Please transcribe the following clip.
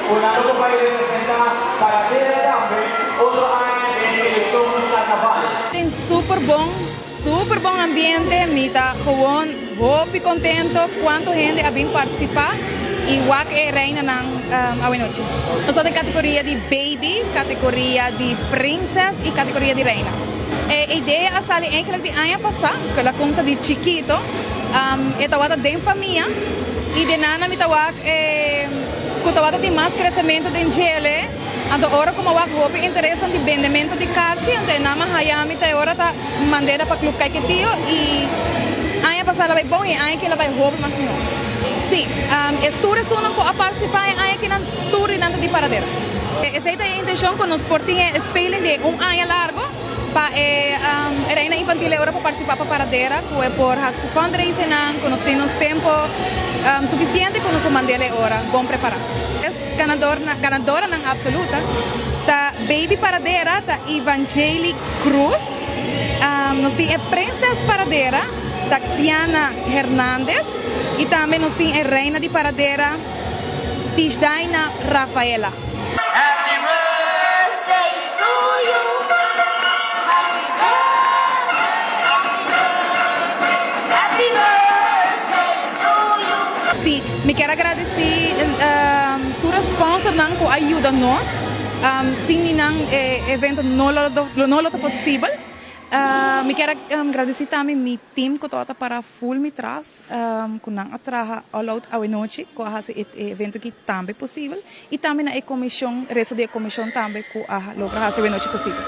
Cu nan lo por bay representa Paradera tambe otro aña den eleccion di Carnaval. Tin super bon, super bon ambiente, mi ta gewoon hopi contento cuanto hende a bin participa y wak e reinanan awenochi. Nos ta den categoria di baby, categoria di prinses y categoria di reina. E idea a sali eigenlijk di aña pasa, cu el a cumsa di chikito, e tawata den famia y den nana mi ta wak cu tawata tin mas crecemento den djele, anto ora cu mi a wak hopi interesnan di bendemento di karchi, anto e nan a haya mi ta e ora ta mand'e pa Club Caiquetio y aña pasa el a bay bon y e aña aki el a bay hopi mas miho. Si, es tur esunnan cu a participa e aña aki nan tur di nan ta di Paradera. Esey ta e intencion cu nos por tin e speling di un aña largo pa e Reina Infantil e ora por participa pa Paradera cu e por haci su fundraisingnan, cu nos tin nos tempo suficiente cu nos por mand'el e ora bon prepara. Es ganadoranan absoluta ta Baby Paradera ta Evangeli Cruz, nos tin e Princess Paradera Taxiana Hernandez y tambe nos tin e Reina di Paradera Tishdaina Rafaela. Happy birthday to you Happy birthday Happy birthday to you. Sí, mi kier a gradeci tur e sponsornan cu a yuda nos. Sin di nan e evento no lo ta posibel. Mi kier a gradeci tambe mi team cu tabata para full mi tras. Cu nan a traha all out awenochi cu a haci e evento aki tambe posibel y tambe na e comision, resto di e comision tambe cu a logra haci awenochi posibel.